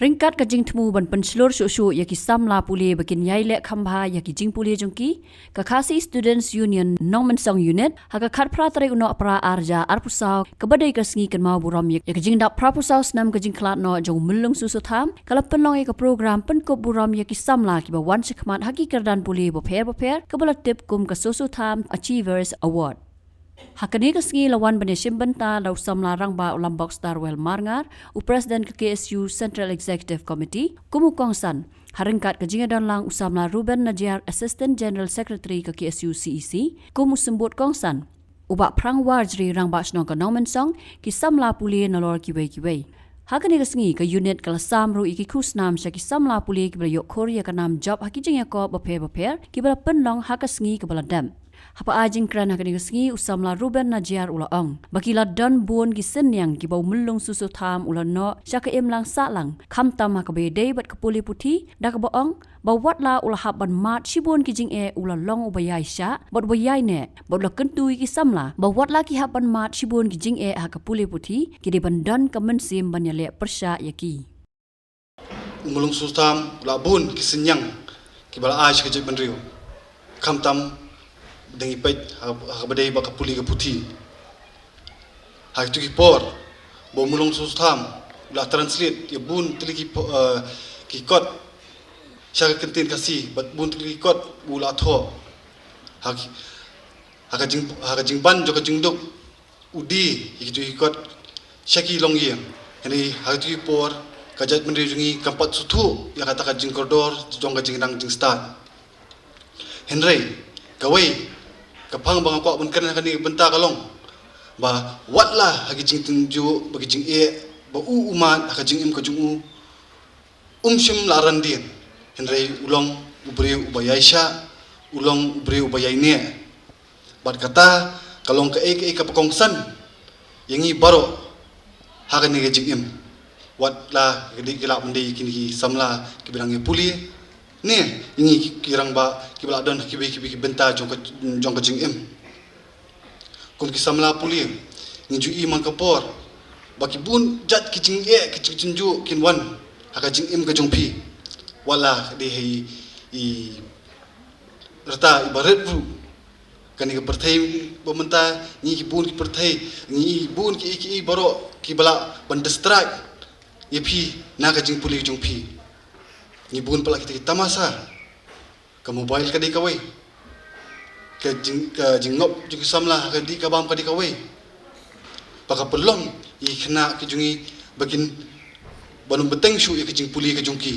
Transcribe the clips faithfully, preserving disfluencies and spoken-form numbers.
Ryngkat ka jingthmu ban pynshlur shuh shuh ïa ki samla pule ba kin ïai leh kham bha ïa ki jingpule jong ki, ka Khasi Students Union Nongmensong Unit, ha ka khatphra tarik u Nohprah arhajar arphew saw, kaba dei ka sngi kynmaw burom ïa ka jingdap phraphew saw snem ka jingkhlad noh jong u Myllung Susotham, ka la pynlong ïa ka program pynkup burom ïa ki samla kiba wan shakhmat ha ki kyrdan pule bapher bapher, kaba la tip kum ka Susotham Achievers Award. Ha kane ka sngi la wan ban ïashim bynta da u samla rangbah u Lambok Starwell Marngar, u President ka K S U Central Executive Committee, kum u kongsan, ha ryngkat ka jingïadon lang u samla Ruben Najiar, Assistant General Secretary ka K S U C E C, kum u symbud kongsan, u Bah Phrang Warjri, rangbah shnong ka Nongmensong, ki samla pule nalor kiwei kiwei. Ha kane ka sngi ka unit ka la sam ruh ïa ki khusnam sha ki samla pule kiba la ïoh khur ïa ka nam jop ha ki jingïakop bapher bapher kiba la pynlong ha ka sngi kaba la dep. Haba ai jingkren ha kane ka sngi, u samla Ruben Najiar u la ong ba ki la don bun ki synñiang kiba u Myllung Susotham u la noh sha ka imlang sahlang, khamtam ha kaba ïadei bad ka pule puthi, da kaba ong ba wat la u la hap ban mad shibun ki jingeh, u la long uba ïaishah bad uba ïaineh, bad u la kyntu ïa ki samla ba wat la ki hap ban mad shibun ki jingeh ha ka pule puthi, ki dei ban don ka mynsiem ban ïaleh pyrshah ïa ki. U Myllung Susotham u la bun ki synñiang kiba la ai sha ka jaitbynriew, khamtam da ngi peit ha, ha kaba dei bad ka pule ka puthi. Ha kitu ki por ba u Myllung Susotham u la translate ïa bun tylli ki po-, eh, ki kot sha ka kyntien Khasi, bad bun tylli ki kot u la thoh. Ha ki, ha ka jing, ha ka jingban jong ka jingduk u die ïa kitu ki kot sha ki longïing. Hynrei ha kitu ki por ka jaitbynriew jong ngi kam pat sngewthuh ïa kata ka jingkordor jong ka jingnang jingstad. Hynrei kawei ka phang ba nga kwah ban kren ha kane ka bynta ka long ba wat la ha ki jingtynjuh bad ki jingeh ba u u mad ha ka jingim ka jong u, um shym la ran dien, hynrei u long u briew uba ïaishah, u long u briew uba ïaineh. Bad kata ka long kaei kaei kaba kongsan ïa ngi baroh ha kane ka jingim. Wat la ka dei, ki lah ban dei kine ki samla kiba dang ïa pule, ne ïa ngi ki, ki rangbah kiba la don ha kiwei kiwei ki bynta jong ka, jong ka jingim. Kum ki samla pule, ngi ju i man ka por ba ki bun jait ki jingeh, ki jingtynjuh kin wan ha ka jingim ka jong phi. Wat la ka dei ha i, i rta iba rit ruh. Kane ka pyrthei ba mynta, ngi ki bun ki pyrthei, ngi i bun ki, ki, ki baroh kiba lah ban distract ïa phi na ka jingpule jong phi. Ngi bun palat kita ki tamasa. Ka mobile ka dei kawei. Ka jing, ka jingngop jong ki samla ha ka dih ka bam ka dei kawei. Ba ka pynlong ïa ki khynnah ki jong ngi ba kin, ban ym bteng shuh ïa ka jingpule ka jong ki.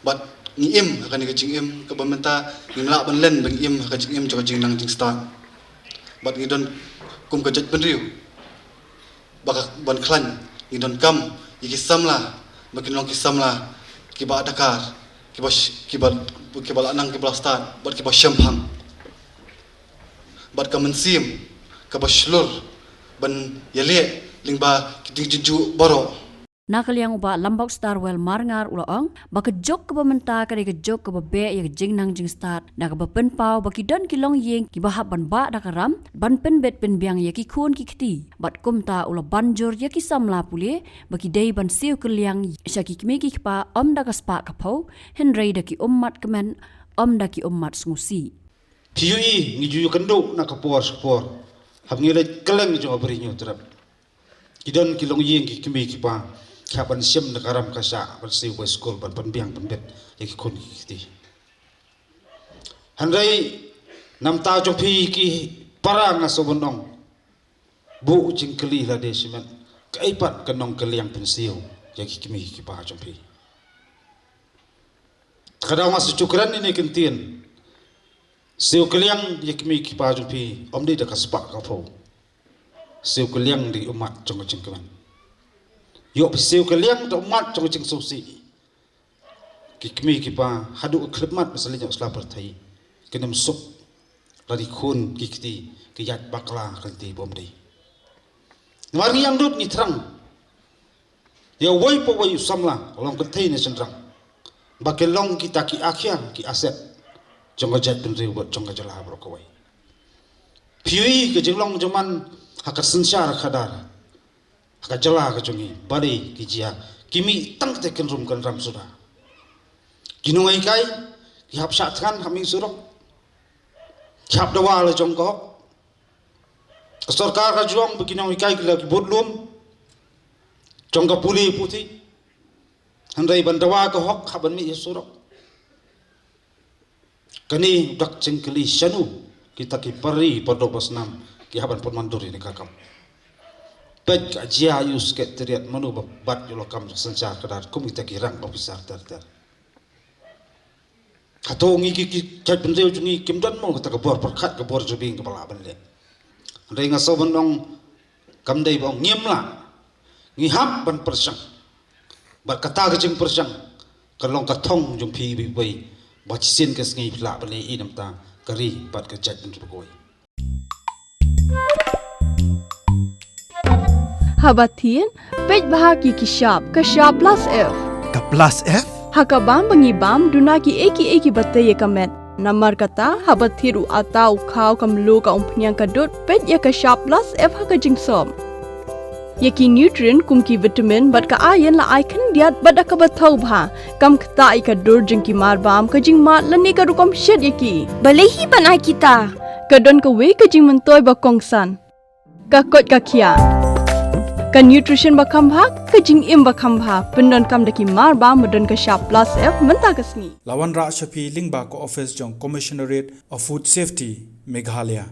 Bad ngi im ha kane ka jingim kaba mynta ngim lah ban len ba ngi im ha ka jingim jong ka jingnang jingstad. Bad ngi don kum ka jaitbynriew ba ka, ban khlaiñ, ngi donkam ïa ki samla ba kin long ki samla kiba dakar, kiba sh-, kiba, kiba la nang, kiba la stad bad kiba shemphang. Bad ka mynsiem kaba shlur ban ïaleh lyngba ki jingjynjuh baroh. Na ka liang u Bah Lambok Starwell Marngar u la ong ba ka juk kaba mynta ka dei ka juk kaba beh ïa ka jingnang jingstad, da kaba pynpaw ba ki don ki longïing kiba hap ban bah da ka ram ban pynbit pynbiang ïa ki khun ki kti. Bad kumta u la ban jur ïa ki samla pule ba ki dei ban siew kylliang sha ki kmie ki kpa, ym da ka spah ka phew, hynrei da ki ummat kmen, ym da ki ummat sngewsih. Phi ïohi, ngi ju ïakynduh na ka por sha ka por, haba ngi leit kylleng jong ka Ri Hynñiewtrep. Ki don ki longïing, ki kmie ki kpa, ki hap ban shim da ka ram ka shah ban siew bai skul, ban pynbiang pynbit ïa ki khun ki kti. Hynrei na ka bynta jong phi ki para, nga sngewbha ban ong, buh jingkylli lade shimet, kaei pat ka nongkylliang pynsiew ïa ki kmie ki kpa jong phi. Ka daw nga sa ju kren ïa kane ka ktien. Siew kylliang ïa ki kmie ki kpa jong phi, ym dei da ka spah ka phew. Siew kylliang da ki ummat jong ka jingkmen. Ïoh phi siew kylliang da ummat jong ka jingsngewsih, ki kmie ki kpa haduh ka khyllipmat ba sha lynñiuh sla pyrthei kin ym suk. Lada ki khun ki kti ki ïaid bakla ka lynti bym dei. Namar ngi angnud ngi thrang ïa uwei pa uwei u samla, long kynthei ne shynrang, ba kin long kita ki akhia, ki asset jong ka jaitbynriew bad jong ka jylla baroh kawei. Phi ïohi ka jinglong jong man ha ka synshar khadar, ha ka jylla ka jong ngi, ba dei ki jia Ki mih tang te kin rum kan ram suda. Ki nonghikai ki hap shah thngan ha mih surok. Ki hap dawa la jong ka hok. Ka sorkar ka jong ba ki nonghikai ki la ki bud lum jong ka pule puthi. Hynrei ban dawa ka hok hap ban mih surok. Kane dak jingkylli shano kita ki pari pardok basnam ki hap ban pynmyndur ïa ka kam. Peit ka jia ïa u sekretariat mano ba bat ïa la kam synshar ka dar kum kita ki rank officer ter ter. Hato ngi ki ki jait bynriew jong ngi kim don mo kata ka bor pyrkhat ka bor jubing ka ba lah ban leh. Hynrei nga sngewbha ban ong kam dei ba ong ngim lah. Ngi hap ban pyrshang. Bad kata ka jingpyrshang ka long ka thong jong phi iwei iwei ba shisien ka sngi phi lah ban leh i namta ka ri bad ka jait bynriew ba kawei. Haba thied, peit bha ki ki shap, ka shap plus F. Ka plus F? Ha ka bam ba ngi bam duna ki ei ki ei ki ba tei ïa ka met. Namar kata haba thied u ata u khaw ka mluh ka umphniang ka dud peit ïa ka shap plus F ha ka jingsop. Ïa ki nutrient kum ki vitamin bad ka iron la ai khyndiat bad da kaba thaw bha. Kam ktah ïa ka dur jong ki mar bam ka jingmad lane ka rukom shet ïa ki. Balei hi ban ai kita? Ka don kawei ka jingmyntoi ba kongsan. Ka koit ka khiah. Ka nutrition ba kham bha, ka jingim ba kham bha, pyndonkam da ki mar bam ba don ka shap plus F mynta ka sngi. La wanrah sha phi lyngba ka office jong Commissionerate of Food Safety, Meghalaya.